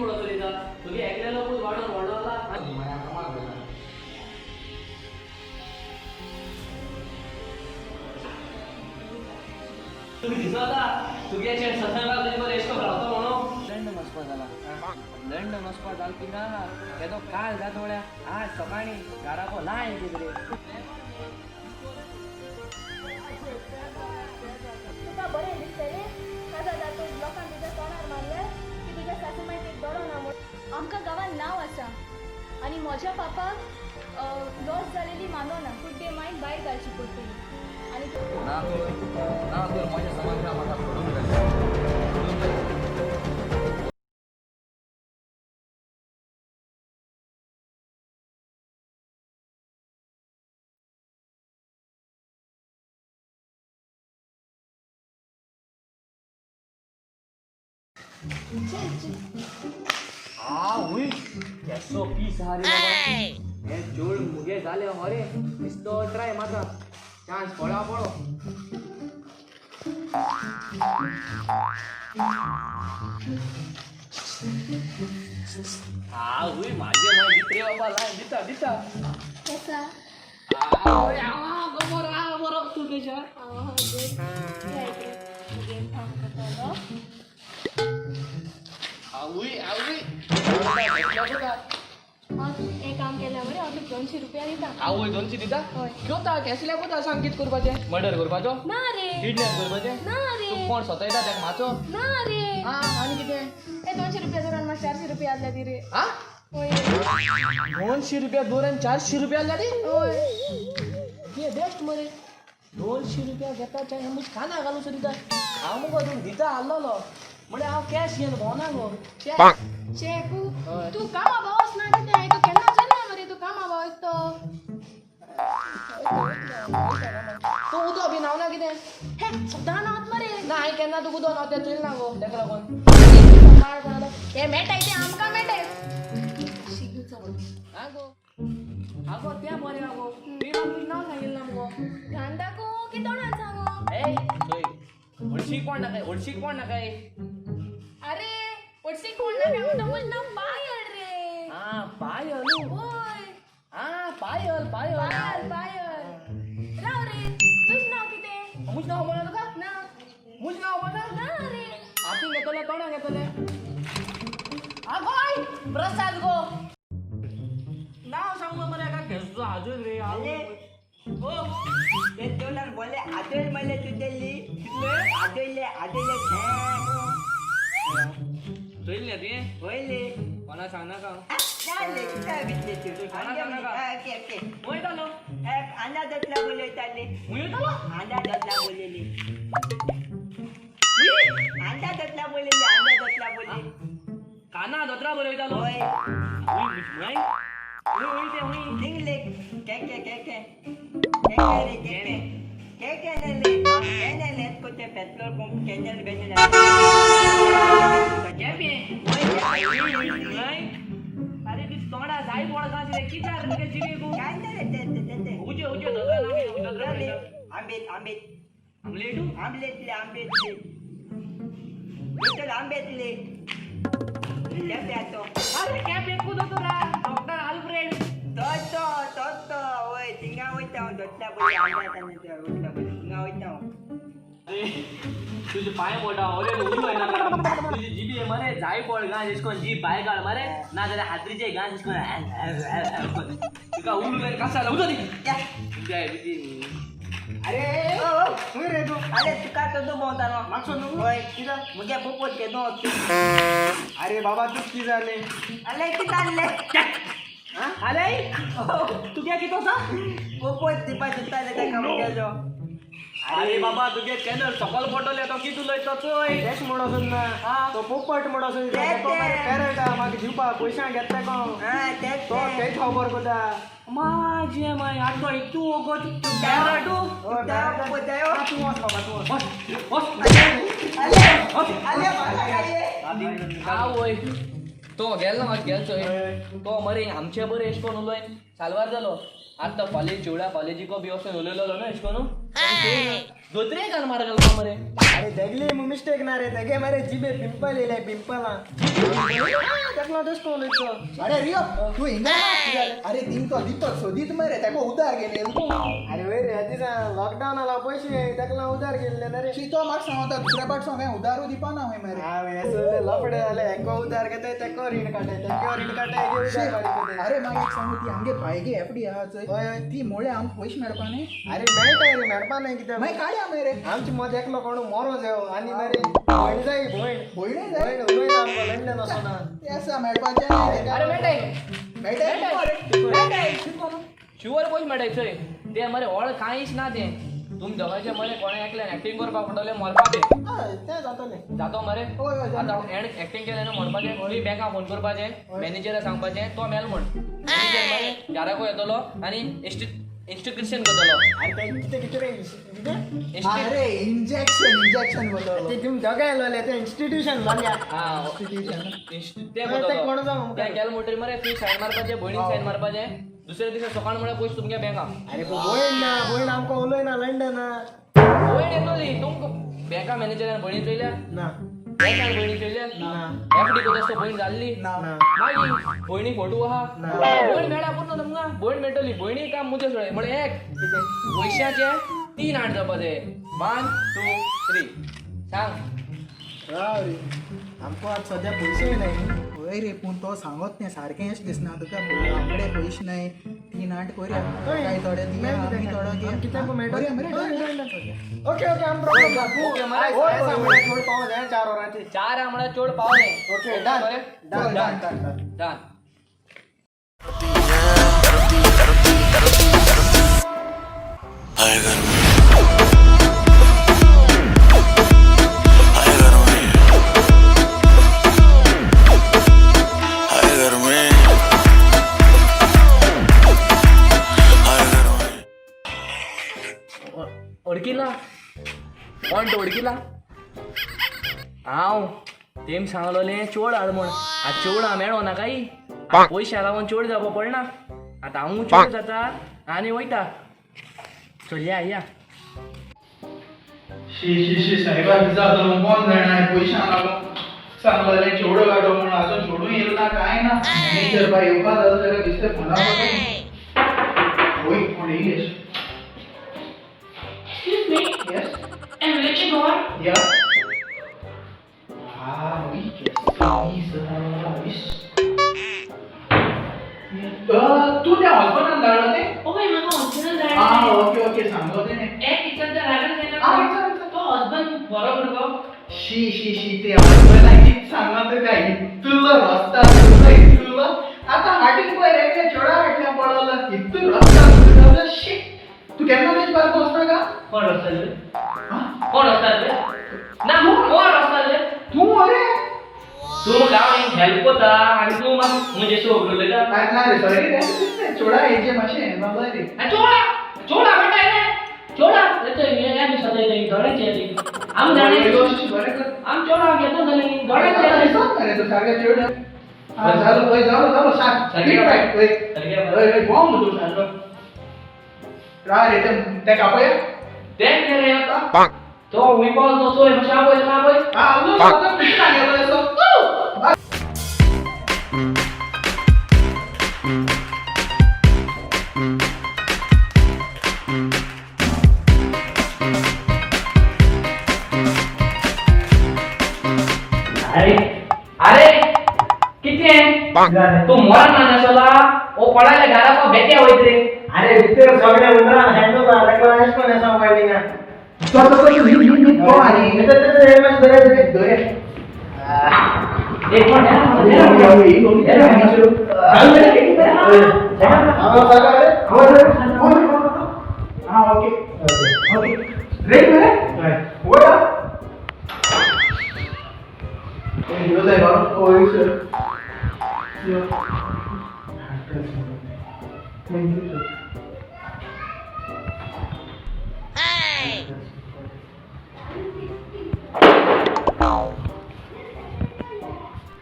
पडो चलयता तुगे एकल्यालो पूत वाडोवन व्हडलो जाला. तुका दिसता तुगे सत्संगाक तुजे एश्को रावता म्हणून लंडन वचपा जाला. लंडन वचपा जाल की ना तेदो काल जाता म्हळ्यार आज सकाळी घराको लाय कितें रे. तुका बरें दिसतलें नाजाल्यार तूं लोकांक तुज्या तोंडार मारलें की तुज्या सासूमायक एक बरो ना म्हूण. आमकां गांवांत नांव आसा आनी म्हज्या पापाक लॉस जालेली मानोना. गुड डे मायन भायर घालची पडटली आनी ना तर ना तर म्हज्या समाजा म्हाका सोडून गेलें. आवय केसो पीस आहा रे बाबा. हे चोड मुगे जाले मरे दिसतो ट्राय माता चान्स पळो पळो. आवय माझे माय दित रे बाबा लाय दिता दिता. कसा आवय आ गो बरो आ बरो तूं केशा. गेम थाम करतलो. आवय आवय घेतलो तुका. हांव हें काम केल्यार मरे हांव तुका 200 रुपया दिता. आवय 200 दिता. हय. घेवता कॅसल्या कोता सांग कितें करपाचें मर्डर करपाचो ना रे. किडनॅप करपाचें ना रे. तूं कोण सतयता ताका माचो. ना रे. हा आनी कितें. हे 200 रुपया धरून म्हाका 400 रुपया आसले ती रे. हा हय. 200 रुपया दोन 400 रुपया जाली. हय. हे बेस्ट मरे 200 रुपया घेता चाय मुज काना घालूं सो दिता. हांव मुगो तुका दिता आहलोलो म्हळ्यार हांव कॅश घेवन भोंवना गो चॅक. चेकू. हय. तूं कामा भावस ना कितें तूं केन्ना चलना मरे तूं कामा भावस तो. तूं उदो बी न्हांव ना कितें. हे सदां न्हांवत मरे. ना हांवें केन्ना तुका उदो न्हांव तें चोयल ना गो तेका लागून. पाड कोणालो हे मेळटाय ते आमकां मेळटाय. आगो आगो तें बरें आगो तुवें म्हाका तुजें नांव सांगिल्लें ना मुगो. घाण दाखोवं की तोंडान सांगू. ए चोय हळशीक कोण नाकाय हळशीक कोण नाकाय. अरे हळशीक कोण नाका म्हणटा म्हजें नांव पायल रे. आ पायल न्हू. वय. आ पायल पायल. पायल पायल. राव रे तुजें नांव कितें. मुज नांव खबर ना तुका. ना. मुज नांव खबर ना. ना रे. हातीन घेतले तोंडाक घेतले. आगो I प्रसाद गो नांव सांगलो मरे एका केसो आजून रे. अरे. ओ ते तोंडार बोले आदळ मले तुजेली. कितले आदळले आदळले चोयल्लें तुवें. वयले. कोणा सांगनाका. जाले कित्याक भितले तूं. कोणा सांगनाका. Okay okay. वयतालो. आंदा दसला बोलयताले. वयतालो. आंदा दसला बोललेली. आंदा दसला बोललेली आंदा दसला बोललेली. काना धोतरा बरयतालो. वय. वय वय ते वय. थिंगले के के के के के के रे के के के के नेले के नेले कोते पेट्रोल पंप केनल बेनल. केपें. न्हय अरे ती तोंडा जाय पड रे कित्याक रे जिबेकू. काय ना रे ते ते ते उजे उजे धोतरा लावून धोतरा बरयता. आंबेत आंबेत. आमलेटू. आंबलेतले आंबेतले दोतोर आंबेतले केपे तो. अरे केपें कु दोतोरा डॉक्टर आल्फ्रेड. तो तो तो तो वय थिंगा वयता हांव दोतला बोली आंबा दोतला बोली थिंगा वयता हांव. तुजे पांय मोडा अरे उलोय नाका तुजी जिबी मरे जाय पड गांज एश कोन जीभ भायर काड मरे ना जाल्यार हातरीचे गांज एश कोन तुका उलोय कसा उदो दी तुज्या बिजी. अरे खंय रे तूं. अरे तुका तो भोंवतालो. मागसो न्हू. वय. कित्याक. मुगे पोपोट केदो. अरे बाबा तूं कितें जालें. अरे कितें जालें. अरे तुगे कितें आसा. पोपोट दिवपा सोदताले ताका मुगेलो. अरे बाबा तुगे चॅनल सकल पडटलें तो कितें उलयता चोय. तेश म्हणो ना तो पोपट म्हणो ते तो ते. पॅरट म्हाका दिवपा पयशा घेतले कोण हा तेच तो तेच खबर करता. माझे माय आटो तूं वोगोत पॅरटू. पोतायो. तूं वच बाबा तूं वच. बस अरे अरे मला काय. आवय तो गेलो ना गेलो चोय तो मरे आमचे बरे एश कोन उलोयन साल्वार जालो. आतां कॉलेज जेवढ्या कॉलेजीको बी वचून उलयलो न्हू एश करून धोत्रे घाल मार घालपा मरे. अरे तेगली मिस्टेक ना रे, तेगे मरे जिबे पिंपल येयले पिंपलां तेकलो तशें कोण उलयतो. अरे रियो तू हिंगा. अरे तिंको दीपक सोदीत मरे ताका उदार घेवन येयलो. अरे वयर ह्या दिसा लॉकडावन आला पयशे तेकला उदार गेल्ले ना रे. शी तो म्हाका सांगता दुसऱ्या पाट सांग हांवें उदारू दिवपा ना खंय मरे. हांव हे सगळे लफडे जाले, हेको उदार घेताय तेको रीण काडटाय, तेको रीण काडटाय हेगे उदार बारीक कोताय. अरे म्हाका एक सांगू, ती आमगे भायगे एफडी आहा हय, चोय हय. ती मोळे आमकां पयशे मेळपा न्ही. अरे मेळटा रे, मेळपा न्हय कित्याक. मागीर काडया मरे. आमची मद एकलो कोण मरो जायो आनी मरे भयण जाय भयण भयणूय जाय? भयण उलयना आमकां लंडन वचना. ते आसा मेळपाचें न्ही. अरे मेळटाय मेळटा. शुवर पयशे मेळटाय चोय ते मरे व्हड कांयच ना ते तुम दोगांचे मरे कोणें एकल्यान एक्टींग करपाक पडटलें मरपाचें. हय तें जातलें. जातो मरे. हय, हय, जाता. आतां एण एक्टींग केलें न्हू म्हणपाचें तुमी बँका फोन करपाचें मॅनेजरा सांगपाचें तो मेल म्हण. मॅनेजर मरे घराकूय येतलो आनी इन्स्टिट्युशन करतलो. अरे ते कितें कितें रे कितें अरे इंजेक्शन इंजेक्शन बदल. ते तुमी दोगांय लोले ते इन्स्टिट्युशन लोल्या. हां इन्स्टिट्युशन. ते ते कोण जावं मुखार? ते केलें म्हणटरीर मरे तुवें सायन मारपाचें, भयणीन सायन मारपाचें, दुसऱ्या दिसा सकाळ म्हळ्यार पयशे तुमगे बँका. अरे पूण भयण ना, भयण आमकां उलयना लंडना. भयण येतली तुमकां बँका मॅनेजरान भयणी चोयल्या ना बँकान भयणी चोयल्या ना एफडी करता आसतना भयण जाल्ली ना. ना. मागीर भयणी फोटो आहा. ना. भयण मेळ्ळा पुरो तुमकां भयण मेळटली. भयणी काम मुद्दे सोडे म्हळ्यार एक पयशाचे 3 आठ जावपाचे 1 2 3 सांग. राव रे आमकां आतां सद्या पयशे नाय. हय रे पूण तो सांगत न्ही सारकें अशें दिसना तुका आमकडे पयशे नाय 3 आठ करया काय थोडे दिया आमी थोडो घे. कित्याक मेळटा? बरें मरे डन, डन. ओके ओके आम प्रॉब्लेम ना. ओके, मरे. चोड पावस जाय 4 वरांची. 4 म्हळ्यार चोड पावले. ओके डन बरें? Done done done done. Done. हाय गर्मी, हाय गर्मी, हाय गर्मी, हाय गर्मी. ओडकिला कोण तो ओडकिला हांव तेम सांगलोलें चोड हाड म्हण. आतां चोड हांव मेळो ना काय पयशे लागून चोड जावपा पडना. आतां हांव चोड जाता आनी वयता. चल या या. शी शी शी साहेबा तिचा कोण जाणा पयशां लागून सांगलें चेडो गाडो म्हणून अजून चेडूं येयलो ना काय ना. मॅनेजर बाय येवपा जाता जाल्यार दिसते फोना वय कोण येयलेश. Excuse me, yes I'm Richie Gore. या Ah, oui, qu'est-ce तू त्या हॉस्पिटलान धाडलो ते? ओय, म्हाका हॉस्पिटल आ धाडलें. ओके ओके सांगलो तेणे. एक विचार तर रागान जायना. आ, विचार, विचार. तो हजबंड बरो भुरगो. शी शी शी ते हॉस्पिटलान कित सांगला तुका इतलो रस्ता तुजो इतलो आतां हाटीन पळय रे त्या चेड्या फाटल्यान पडलो इतलो रस्ता तुजो. शी तू केन्ना तेजे बारको वचना का? कोण रस्त्यार रे? कोण रस्त्यार रे? ना कोण रस्त्यार रे? तूं अरे तूं गांव हेल्प कोता आनी तूं म्हाका म्हणजे सो उलयता. ना ना रे सॉरी रे चेडा हेजे मातशें जालो रे. चोडा चोडा म्हणटा रे चोडा ह्या दिसांत दोळ्याचे आम जाणे बरें कर. आम चोडा घेता जालें दोळ्याचे. अरे तू सारकें चेडो. आ जालो वय जालो जालो सारकें रायट वय सारकें. वय वय बॉम्ब तूं सारको रा रे ते तेका आपया. तें केलें आतां तो हुंय पावलो तो चोय मातशें आपय ताका आपय. आ आवलो सारको पिशा गेलो असो. अरे अरे कितें तूं मोरान ना नासला ओ कोणाल्या घरा बेत्या वयत रे. अरे भितर सगळे उंदरान हँडल ताका एश कोण आसा वेल्डिंगा. तो तो तो तो आनी भितर ते मातशें दरे दरे. एक पण हा ओके ओके रेडी मरे वया ए यो जाय बाबा ओय sir. Thank you sir.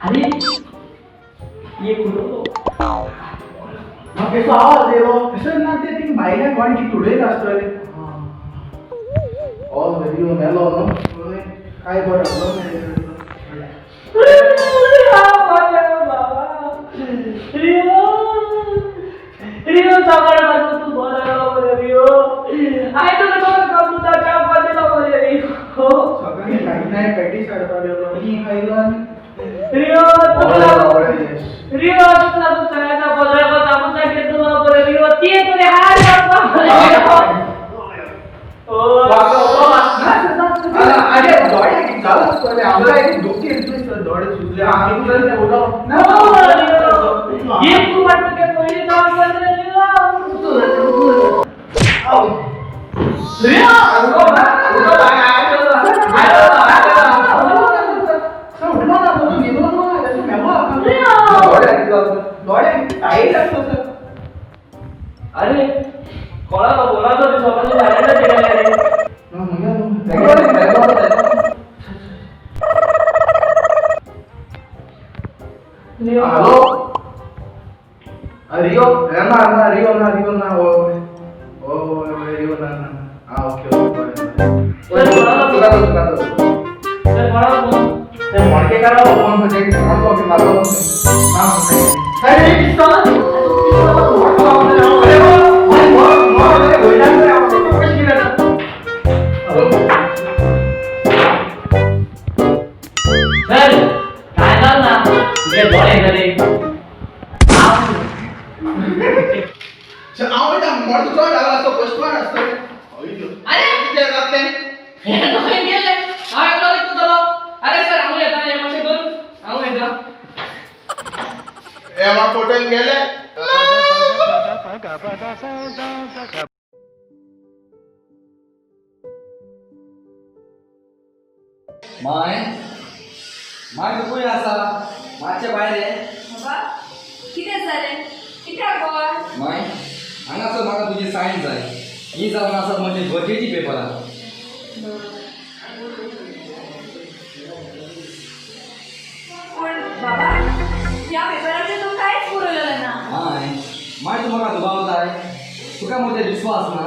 अरे ये कुठं ओके. केसो आवाज येयलो सर ना ते थिंग भायल्यान कोण कितें उडयता आसतले. ओ रियो मेलो न्हू काय बरो रियो सकाळ पासून तू बरो आयलो मरे रियो. हांवें तुका सगळें कम्प्युटर चापा दिलो मरे रियो. सकाळी कांय नाही पॅटीस हाडपाक गेलो ती खायलो आनी रियो तुका लागून रियो तुका लागून सगळ्यांचा पदराको साबुचा घेतलो मरे रियो. ती तुवें हाड घालपा मरे रियो. अरे दोळे जालां आसतलें आमकां एक दुखी दोळे सुजले आमी एक तूं वाटतं काय पयलीं जावन मरे रियो. रियो उठलो ना तो न्हिदलो ना दोळे दोळे टायट आसतो सर. अरे कोणाला बोलायचं ते सकाळी भायल्यान गेले रे. हॅलो रियो ना ना रियो ना रियो ना ओ ओ रियो ना ना हा ओके ओके सर कोणाला तुका तुका सर कोणाला फोन ते मडकेकारा फोन म्हणजे कोण मारलो हा अरे पिस्तॉल सर काय जाल ना तुझे दोळे झाले. हांव म्हणटा मडको चड लागला आसतो कस्टमर आसतले. अरे कितें जातलें हे दोळे गेले. हांव एकलो दिसतलो. अरे सर हांव येता हे मातशें करून हांव येता. एवा फोटोन गेले. माय माय तूं खंय आसा मातशें भायर ये. बाबा कितें जालें कित्याक गोवा? माय हांगासर म्हाका तुजी सायन जाय. ही जावन आसात म्हजी गरजेची पेपरां. पूण बाबा ह्या पेपराचेर तूं कांयच बरयलें ना. माय माय तूं म्हाका दुबावताय. तुका म्हजेर विस्वास ना.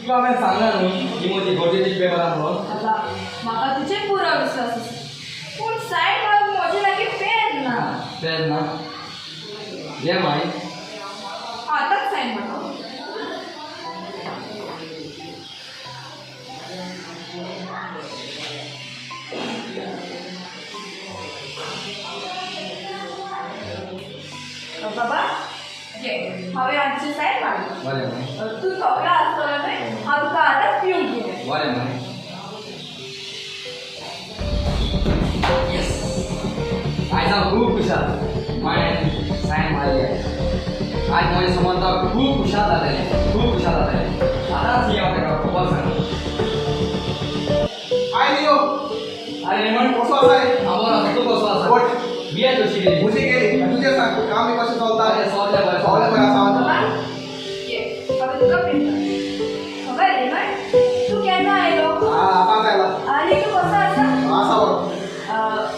तुका हांवें सांगलां न्हू ही म्हजी गरजेची पेपरां म्हणून. बाबा म्हाका तुजेर पुरो विस्वास आसा पूण सायन मारूंक म्हजे लागीं पेन ना. पेन ना घे माय. आतांच सायन मार. बाबा घे हांवें आमची सायन मारली. बरें माय. तूं थकला आसतलो न्हय हांव तुका आतांच पिवंक घेवन. बरें माय. येस आयज हांव खूब खुशाल. मायन सायन मारली आयज. आयज म्हजें समज हांव खूब खुशाल जातलें खूब खुशाल जातलें. आतांच ही हांव ताका खबर सांग. हाय रियो. अरे रेमंड कसो आसा? हांव बरो आसा. तूं कसो आसा? गोड. बिया कशी गेली? कशी गेली तुजें सांग काम बी कशें चलता? अरे सगळें बरें. सगळें बरें आसा. बाबा घे हांवें तुका पेपर. खबर रेमंड तूं केन्ना आयलो? आतांच आयला. आनी तूं कसो आसा? आसा बरो.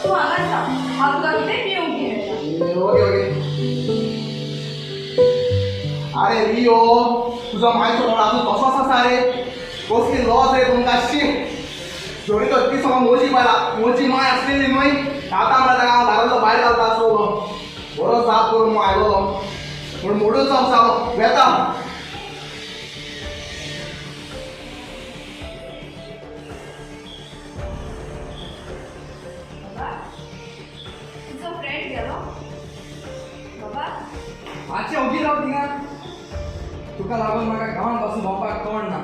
तूं हांगाच राव हांव तुका कितें पिवंक घेवन. Okay okay. अरे रियो तुजो मायचो तोंड आजून तसोच आसा रे. कसली लॉस रे तुमकां शी. जोडी तो इतली सगळो मोजी बायला मोजी माय आसलेली न्हय आतां म्हळ्यार ताका हांव दारांतलो भायर घालता आसलो. बरो साफ करून आयलो पूण मोडूच हांव जालो वेता. बाबा तुजो फ्रेंड गेलो बाबा. मातशें ओगी राव थिंगा. तुका लागून म्हाका गांवान पासून भोंवपाक कोण ना.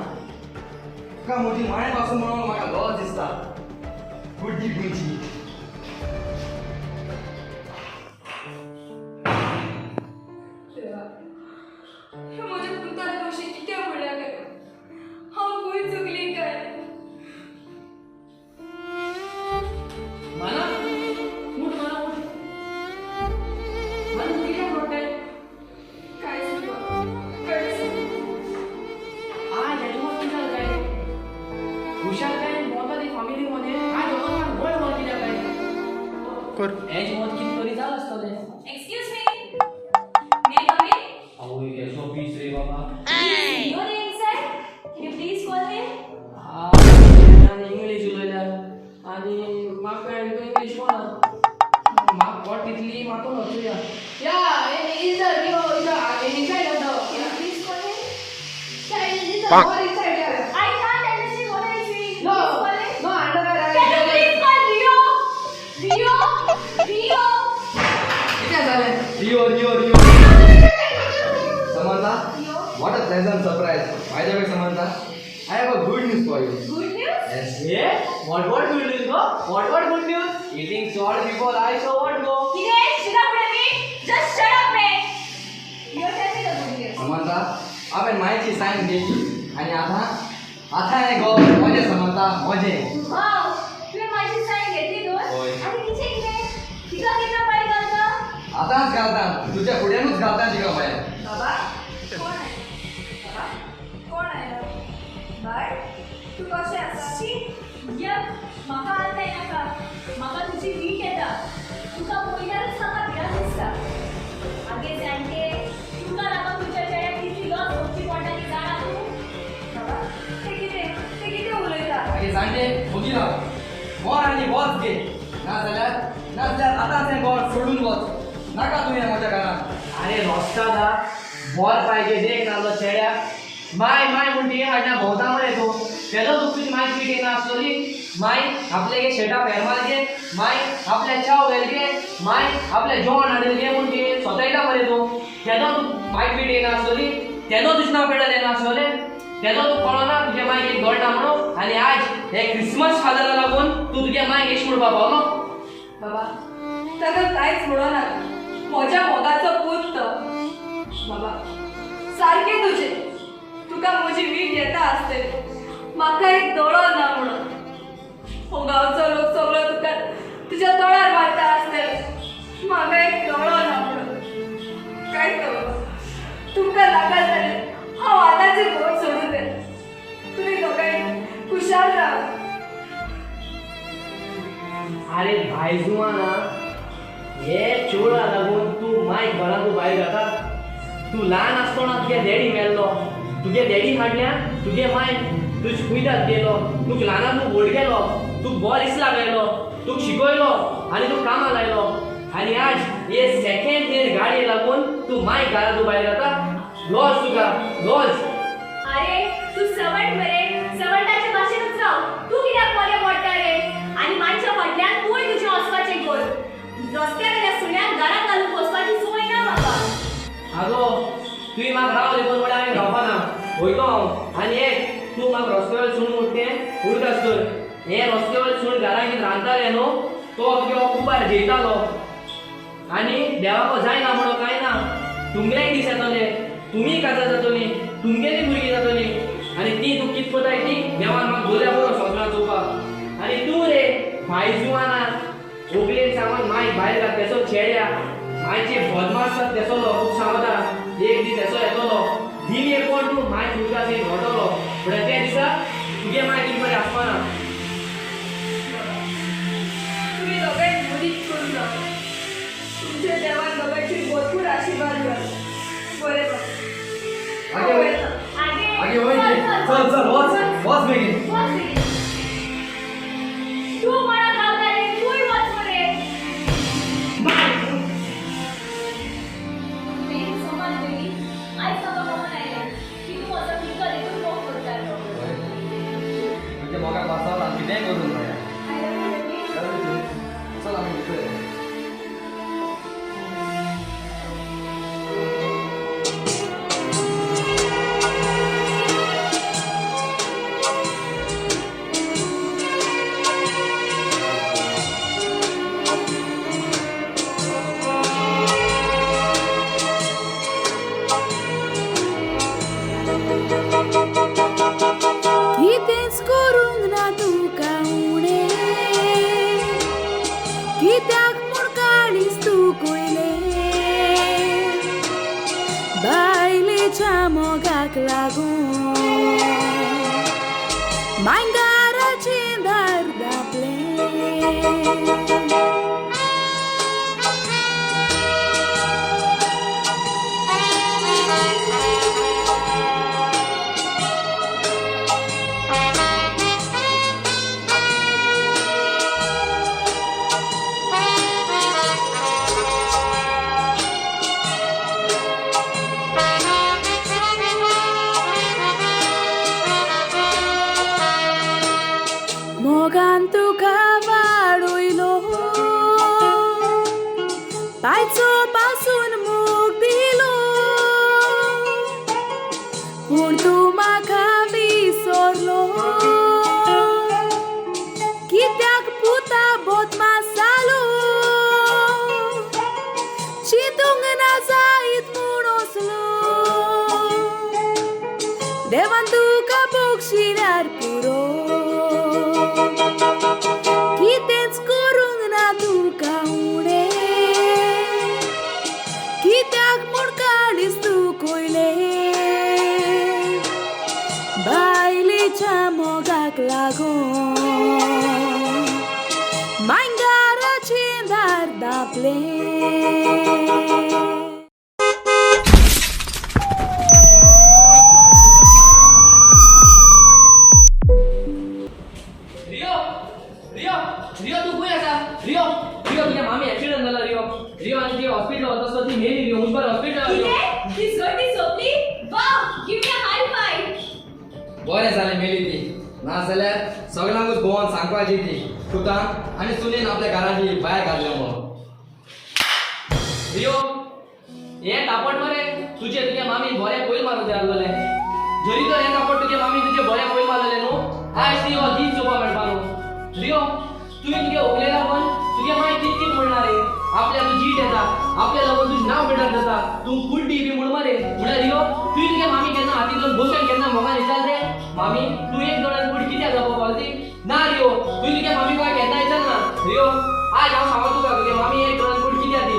तुका म्हजी माय पासून म्हणून म्हाका लॉस दिसता. गुड्डी गुंची. देवा म्हज्या पुतान अशें कितें म्हणलें काय? हांव खंय चुकली काय? माना उठ माना उठ. माना तूं कित्याक रडटाय? कांयच न्ही बाबा कांयच न्ही. आज हेजें मत कितें जालें काय? हुशारकायेन भोंवता ती फामिली मदें आज अकस्मात गोंय भर कित्याक काय? कर हेजें मत कितें तरी जालां आसतलें. Excuse me, may I come in? आवय केसो रे? आनी इंग्लीश उलयल्या आनी म्हाका इंग्लीश कोणा म्हाका पोट तितली म्हाका वचुया. Yeah, is a Rio, is a inside of the Please call him. Yeah, is a more inside, yeah. I can't understand what I saying. No, Please call him. no, underwear. Can you please call Rio? Rio? Rio? कितें जालें? Rio Rio Rio. Samantha, what a pleasant surprise. By the way Samantha, I have a good news for you. Good news? Yes. Yeah? What good news go? What good news? Eating salt before I saw what go? कितें? Shut up रे. Just shut up man. Rio, tell me the good news. Samantha, हांवें मायची sign घेतली आनी आतां आतां हें गो मजे समंता मजे. वाव, तुवें म्हाजी सायन घेतली न्हू? हय. आनी तिचें कितें? तिका केन्ना भायर घालता? आतांच घालता, तुज्या फुड्यानूच घालता तिका भायर. बाबा कोण आहे? बाबा कोण आयला? बाय, तूं कशें आसा? शी, यक, म्हाका आतां येनाका. म्हाका तुजी वीट येता. तुका पळयल्यारूच म्हाका भिरांत दिसता. आगे जाणटे, तुका लागून तुज्या चेड्याक कितली लज भोगची पडटा ती जाणा तूं? बाबा ते कितें, ते कितें उलयता? आगे जाणटे, ओगी राव. मोर आनी वच गे, नाजाल्यार नाजाल्यार आतांच हें घर सोडून वच. नाका तुवें म्हज्या घरांत. अरे रोस्ता बोर पाहिजे देख नासलो चेड्याक. माय माय म्हूण ती हाडना भोंवता मरे तूं. तेजो तुका तुजी माय पीट येना आसतली. माय आपले गे शेटा फेरमाल गे, माय आपल्या च्याव वेल गे, माय आपल्या जेवण हाडल गे म्हूण ती सोतायता मरे तूं. तेजो तुका माय पीट येना आसतली. तेजो तुजें नांव पेडल येना आसतलें. तेजो तुका कळना तुज्या मायक एक गळटा म्हणून. आनी आज हे क्रिसमस फादरा लागून तूं तुज्या मायक एश म्हणपा पावलो. बाबा ताका कांयच म्हणो नाका. म्हज्या मोगाचो पूत तो. बाबा सारकें तुजें. तुका म्हजी वीट येता आसतली. म्हाका एक दोळो ना म्हणून हो गांवचो लोक सगळो तुका तुज्या तोंडार मारता आसतले. म्हाका एक दोळो ना म्हणून कांयच ना बाबा. तुमकां नाका जाल्यार हांव आतांचें घर सोडून वेता. तुमी दोगांय खुशाल रावा. अरे भायजुआना, हे चोरा लागून तूं मायक घरांत तूं भायर घाता. तूं ल्हान आसतना तुगे डॅडी मेल्लो. तुगे डॅडी हाडल्या तुगे माय तुज कुयदाद केलो. तुका ल्हानान तूं व्हड केलो. तुका बरो इस्लाक लायलो. तुका शिकयलो आनी तुका कामाक लायलो. आनी आज हे सेकेंड हँड गाडये लागून तूं मायक घरा तूं भायर घाता. लॉज तुका लॉज. अरे तूं सवट मरे, सवटाचे भाशेनूच राव. तूं कित्याक कोले मोडटा रे? आनी मायच्या फाटल्यान तूंय तुजें वचपाचें कर. रस्त्या वयल्या सुण्याक घरांत घालून बसपाची संवय ना म्हाका. आगो तुवें म्हाका राव देखून म्हळ्यार हांवें रावपा ना, वयतो हांव. आनी एक तूं म्हाका रस्त्या वयलो सूण म्हणटा तें उडगास कर. हे रस्त्या वयलो सूण घरांत कितें रांदताले न्हू तो तुगे कुपार जेयतालो. आनी देवाको जायना म्हणून कांय ना. तुमगेलेय दीस येतले, तुमी काजार जातली, तुमगेली भुरगीं जातली. आनी ती तूं कितें करताय ती देवान म्हाका दवरल्या पुरो संवसारांत चोवपाक. आनी तूं रे भायजुआना होगलेन सांगून माय भायर घात तेसो चेड्या मायचे बदमाश जाता तेसलो. तुका सांगता एक दीस येसो येतलो दिमी कोण तूं माय उदकां रडटलो. म्हळ्यार त्या दिसा तुगे माय तुजे बरें आसपाना. तुमी दोगांय मुदीत करून रावा. तुमच्या देवान दोगांयचेर भरपूर आशिर्वाद घाल. बरें बाय. आगे वय. आगे आगे वय गे. चल चल वच वच बेगीन. वच बेगीन. तूं कोणाक रावता रे? तूंय वच मरे. बेगीन समज बेगीन. आयज म्हाका खबर आयलें की तूं म्हजो पिंकल हितून मोग करता तो. तुज्या मोगाक वाचवला कितेंय करून मेळ्ळें. I love you baby. चल आमी भितर येया. कितेंच करूंक ना तुका उणें, कित्याक म्हूण काळीज तूं कोयलें, बायलेच्या मोगाक लागून मांगाराचें दार दापलें. बापायचो पासून मोग दिलो पूण तूं म्हाका विसरलो कित्याक पुता बोदमास जालो चिंतूंक ना जायत म्हूण वसलो देवान तुका बक्षिल्यार पुरो कितेंच करूंक ना तुका उणें कित्याक म्हूण काळीज दुखयलें बायलेच्या मोगाक लागून मांयगाराचें दार दापलें. रियो रियो रियो तूं खंय आसा रियो रियो तुज्या मामी एक्सिडंट जाला रियो रियो आनी ती हॉस्पिटल वता आसता ती मेली रियो मुजबार हॉस्पिटल रियो. कितें ती सर्दी सोंपली? वाव, give me a high five. बरें जालें मेली ती, नाजाल्यार सगळ्यांकूच भोंवन सांगपाची ती पुतान आनी सुनेन आपल्या घराची भायर घातल्या म्हणून. रियो हें तापट मरे तुजे तुज्या मामी बरें पयल मारूंक जाय आसलें. जरी तर हें तापट तुज्या मामी तुजे बरें पयल मारलें न्हू आयज ती हो दीस चोवपाक मेळपा न्हू. रियो तुवें तुगे व्हंकले लागून तुगे मांय कित कित म्हणना रे आपल्या तूं जीट येता आपल्या लागून तुजें नांव बेटर जाता तूं कुड्डी बी म्हूण मरे. म्हळ्यार रियो तुवें तुगे मामी केन्ना हातीन घेवन बसून केन्ना मोगान विचार रे मामी तूं एक दोळ्यान कूड कित्याक जावपा पावली ती ना रियो तुवें तुगे मामी काय केन्ना विचारना. रियो आज हांव सांगता तुका तुगे मामी एक दोळ्यान कूड कित्याक ती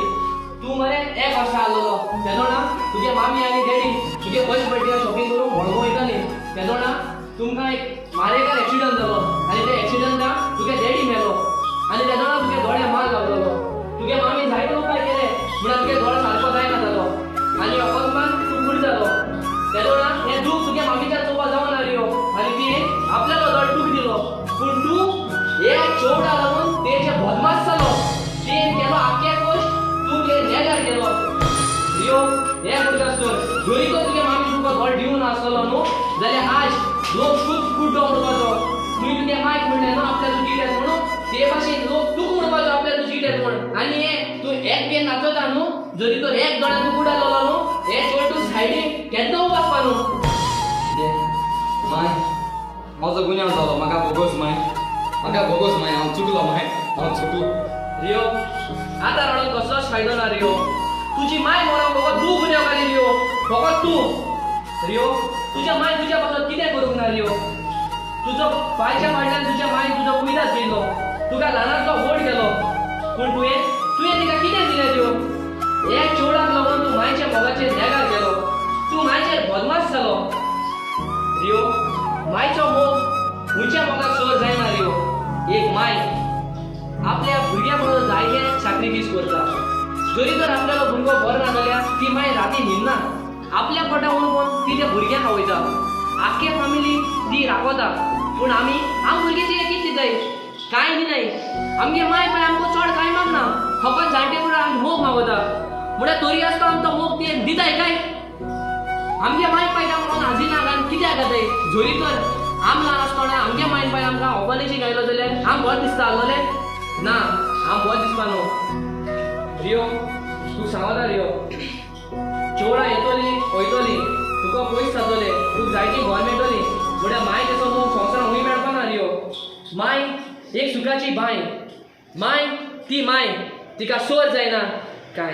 तूं मरे एक वर्सा आसलेलो तेदोणा तुगे मामी आनी डॅडी तुगे फर्स्ट बर्थडे शॉपिंग करूंक मडगांव वयताली तेदोणा तुमकां एक मारेकार एक्सिडंट जालो आनी त्या एक्सिडंटाक तुगे डॅडी मेलो आनी तेदोणा तुगे दोळे मार लागलेलो. तुगे मामी जायते उपाय केले म्हळ्यार तुगे दोळे सारको जायना जालो आनी अकस्मात तूं कूड जालो. तेदोणा हें दूख तुगे मामीच्यान चोवपा जावना रियो आनी तिणें आपल्यालो दोळ टूक दिलो पूण तूं हे चोवडा लागून तेजे बदमास जालो तें केलो आख्खे कश्ट तूं ते नेगार केलो. रियो हें करता आसतलो जरी तर तुगे मामी तुका दोळ दिवंक नासतलो न्हू जाल्यार आज लोक खूब कुड्डो म्हणपाचो तुवें तुगे मायक म्हणलें न्हू आपल्या तूं जीट येता म्हणून ते भाशेन लोक तुका म्हणपाचो आपल्या तूं जीट येता म्हूण. आनी हें तूं एक पेन नाचता न्हू जरी तर एक दोळ्यान तूं कुड आसलो न्हू हें चोड तूं सायडीन केन्ना वचपा न्हू. माय म्हजो गुन्यांव जालो म्हाका भोगोस माय म्हाका भोगोस माय हांव चुकलो माय हांव चुकलो. रियो आतां रडून कसलोच फायदो ना रियो तुजी माय मरोंक फकत तूं गुन्यांवकारी रियो फकत तूं. रियो तुज्या माय तुज्या पासत कितें करूंक ना रियो तुजो पांयच्या फाटल्यान तुज्या मायन तुजो कुयदाद केलो तुका ल्हानांतलो व्हड केलो पूण तुवें तुवें तिका कितें दिलें रियो हे चेवडाक लागून तूं मायच्या मोगाचेर नेगार केलो तूं मायचेर बदमास जालो. रियो मायचो मोग खंयच्या मोगाक सर जायना रियो. एक माय आपल्या भुरग्या बरोबर जायते सॅक्रिफीस करता जरी तर आपल्यालो भुरगो बरो ना जाल्यार ती माय राती न्हिदना आपल्या पोटा उणकोन ती त्या भुरग्यांक खावयता आख्खे फामिली ती राखता पूण आमी आम भुरगीं तिका कितें दिताय कांय दिनाय. आमगे माय पाय आमकां चड कांय मागना फकत जाणटे म्हणून आमी मोग मागता म्हळ्यार तरी आसता आमचो मोग ते दिताय काय आमगे माय पाय आमकां हाजिना आनी कित्याक जाताय जरी तर आम ल्हान आसतना आमगे मायन पाय आमकां ऑपरेशन घायलो जाल्यार आम बरें दिसता आसलोलें ना आम बरें दिसपा न्हू. रियो तूं सांगता रियो चोवडां येतली वयतली तुका पयस जातले तुका जायती घर मेळटली म्हळ्यार माय तेचो मोग संवसारान खंय मेळपा ना रियो. माय एक सुखाची बांय माय ती माय तिका सोर जायना काय.